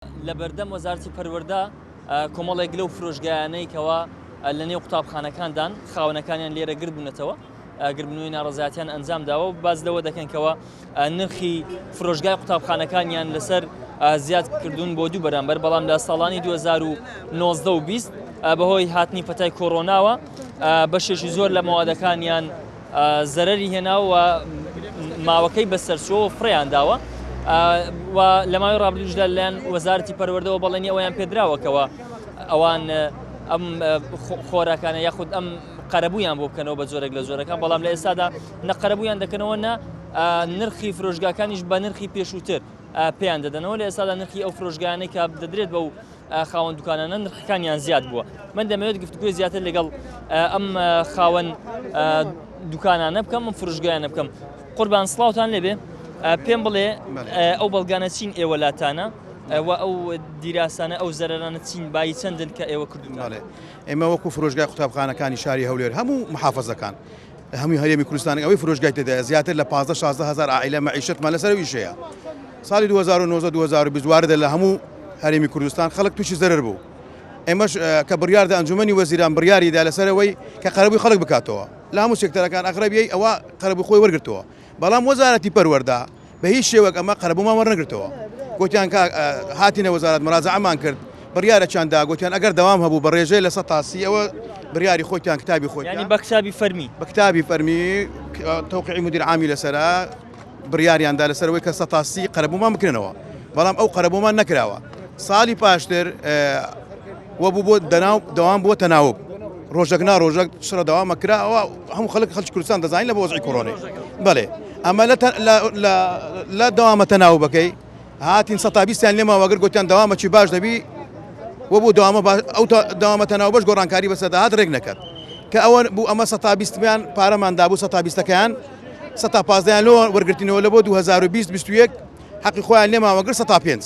لە بەردەم وەزارەتی پەروەردە کۆمەڵێک لەو فرۆشگایانەی کەوا لە نێو قوتابخانەکاندان خاوەنەکانیان لێرە گربوونەتەوە گربنەوەی ناڕزایەتیان ئەنجام داوە و باز لەوە دەکەن کەەوە نرخی فرۆشگای قوتابخانەکانیان لەسەر زیاد کردوون بۆ دوو بەرامبەر بەڵام لە ساڵانی 2019 و 20 بەهۆی هاتنی پەتای کۆرۆناوە بەشێکی زۆر لە مەوادەکانیان زەرەری هێناوە و ماوەکەی بەسەرچووە و فڕێیان داوە و لە ماوەی ڕابردووشدا لەلایەن وەزارەتی پەروەردەوە بەڵێنی ئەوەیان پێدراوە کەەوە ئەوان ئەم خۆراکانە یاخود ئەم قەرەبوویان بۆ بکەنەوە بە جۆرێک لە جۆرەکان بەڵام لە ئێستادا نە قەرەبوویان دەکەنەوە نە نرخی فرۆشگاکانیش بە نرخی پێشووتر پێیان دەدەنەوە لە ئێستادا نرخی ئەو فرۆشگانەی کە دەدرێت بە و خاوەن دوکانانە نرخەکانیان زیاد بووە من دەمەوێت گفتوگۆی زیاتر لەگەڵ ئەم خاوەن دوکانانە بکەم ئەم فرۆشگایانە بکەم قوربان سڵاوتان لێبێ پێم بڵێ ئەو بەڵگانە چین ئێوە لاتانە و ئەو دیراسانە ئەو زەرانە چین بایی چەندن کە ئێوە کردوانێ ئێمە وەکو فرۆشگای قوتابخانەکانی شاری هەولێر هەموو محافزەکان هەمووی هەرێمی کوردستان ئەوەی فرۆشگای تێدایە زیاتر لە 15 16 هزار عائلە مەعیشەتمان لەسەر ئەو ئیشەیە ساڵی 2019 2020 واردە لە هەموو هەرێمی کوردستان خەڵک تووشی زەرەر بوو ئێمەش کە بڕیاردا ئەنجومەنی وەزیران بڕیاریدا لەسەرەوەی کە قەرەبووی خەڵک بکاتەوە لە هەموو سێکتەرەکان ئەغرەبیەی ئەوە قەرەبوو خۆی وەرگرتەوە بەڵام وەزارەتی پەروەردە بە هیچ شێوەک ئەمە قەرەبوومان وەرنەگرتەوە گوتیان کە هاتینە وەزارەت مراجعەمان کرد بڕیارەکیان دا گوتیان ئەگەر دەوام هەبوو بە ڕێژەی 30% ئەوە بڕیاری خۆتیان کتابی خۆتیان یانی بە کتابی فەرمی بە کتابی فەرمی تەوقیعی مدیر عامی لەسەرە بڕیاریان دا لەسەر ئەوەی کە 30% قەرەبوومان بکرێنەوە بەڵام ئەو قەرەبوومان نەکراوە ساڵی پاشتر وەبوو بۆ دەناو دەوام بۆ تەناوب ڕۆژەک نا ڕۆژەک شڕە دەوامە کرا ئەوە هەموو خەڵک خەڵکی کوردستان دەزانین لە بۆ وەزعی کۆرۆنی بەڵێ ئەمە لە دەوامە تەناوبەکەی هاتین سەتا بیستیان لێما وەگر گوتیان دەوامەکی باش دەبی وە بۆ دەوامە ئەو دەوامە تەناو بەش گۆڕانکاری بەسەدا هات ڕێک نەکرد کە ئەوە بوو ئەمە سەتا بیستمیان پارەمان دابوو سەتا بیستەکەیان سەتا پازدەیان لۆ وەرگرتنەوە لە بۆ 2020 21 حەقی خۆیان لێمان وەگر سەتا پێنج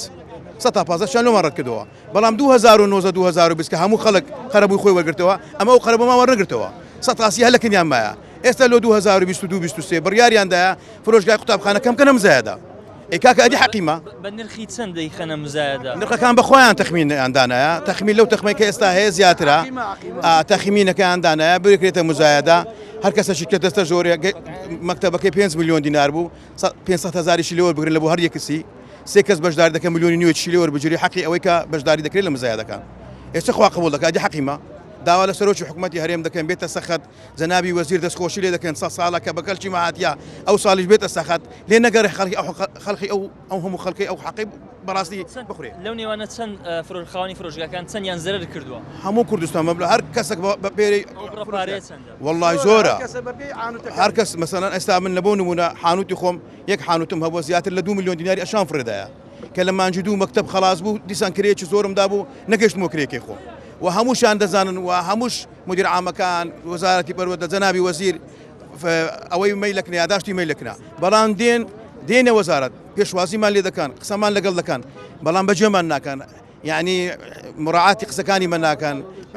سەتا پازدەشیان لۆمان ڕەت کردەوە بەڵام 2019 2020 کە هەموو خەڵک قەرەبووی خۆی وەرگرتەوە ئەمە ئەو قەرەبوومان وەرنەگرتەوە سەتا سی هەر لە کنیان مایە ئێستا لۆ 2022 23 بڕیاریان دایە فرۆشگای قوتابخانە کەم کەنە مزایەدە ئەی کاکە ئەدی حەقیمە بە نرخی چەند دەیخەنە مزایەدە؟ نرخەکان بە خۆیان تەخمینیان دانایە تەخمین لەو تەخمەی کە ئێستا هەیە زیاترە تەخمینەکەیان دانایە بکرێتە مزایەدە هەر کەسەشی کە دەستە ژۆرێ مەکتەبەکەی 5 میلیۆن دینار بوو 500 هزاریشی لێوە بگرن لە بۆ هەر یەکسی سێ کەس بەشداری دەکەن ملیۆنی نوێ لێ وەربگیری حەقی ئەوەی کە بەشداری دەکرێت لە مزایەدەکان ئێستا خوا قبوڵ دەکات دی حەقیمە داوا لە سەرۆکی حکوومەتی هەرێم دەکەن بێتە سەخت جەنابی وەزیر دەستخۆشی لێ دەکەن سە ساڵە کە بە کەلکی مەهاتیا ئەو ساڵیش بێتە سەخت لێ نەگەڕێ خەڵکی ئەو خەڵکی ئەو ئەو هەموو خەڵکی ئەو حەقی بەڕاستی بخورێ لەو نێوانە چەند خاوەنی فرۆشگاکان چەندیان زەرەر کردووە؟ هەموو کوردستان مەبلە هەر کەسێک بە پێرەی وەڵڵای زۆرە هەر کەس مەسەلەن ئێستا من لە بۆ نمونە حانوتی خۆم یەک حانوتم هەبووە زیاتر لە 2 میلیۆن دیناری ئەشان فڕێدایە کە لە مانگی دوو مەکتەب خەڵاس بوو دیسان کرێیەکی زۆرم دابوو نەگەشتمەوە کرێکەی خۆم و هەمووشیان دەزانن و هەمووش مدیر عامەکان وەزارەتی پەروەردە جەنابی وەزیر ئەوەی مەیلەکنە یاداشتی مەیلەکنە بەڵام دێن دێنە وەزارەت پێشوازیمان لێ دەکەن قسەمان لەگەڵ دەکەن بەڵام بەجێمان ناکەن یعنی مراعاتی قسەکانی من ناکەن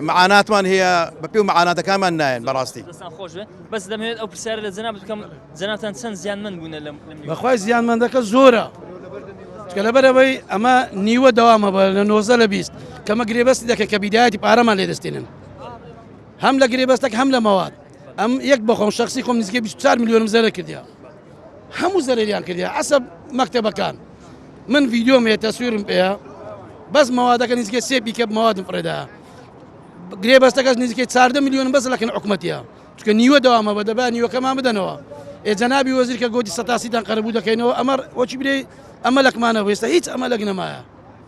معاناتمان هەیە بە پێ و معاناتەکانمان نایەن بەڕاستی دەستان خۆش بێ بەس دەمەوێت ئەو پرسیارە لە جەنابت بکەم جەنابتان چەند زیانمەند بوونە لەم بەخوای زیانمەندەکە زۆرە چکە لەبەرەوەی ئەمە نیوە دەوامە بە لە 19 لە 20 کەمە گرێبەستی دەکە کە بیدایەتی پارەمان لێ دەستێنن هەم لە گرێبەستەک هەم لە مەواد ئەم یەک بەخۆم شخصی خۆم نزیکەی 24 میلیۆنم زەرەر کردیا هەموو زەرەریان کردیا عەسەب مەکتەبەکان من ڤیدیۆم هەیە تەسویرم پێیە بەس مەوادەکە نزیکەی سێ پیکەپ مەوادم فڕێدا گرێبەستەکەش نزیکەی 14 میلیۆن بەس لەکن حکومەتیە چونکە نیوە دەوامە بە دەبا نیوەکەمان بدەنەوە ئێ جەنابی وەزیر کە گۆتی سەتاسیتان قەرەبوو دەکەینەوە ئەمە وەچی برێ ئەمە لەکمانە بێستا هیچ ئەمە لەک نەمایە.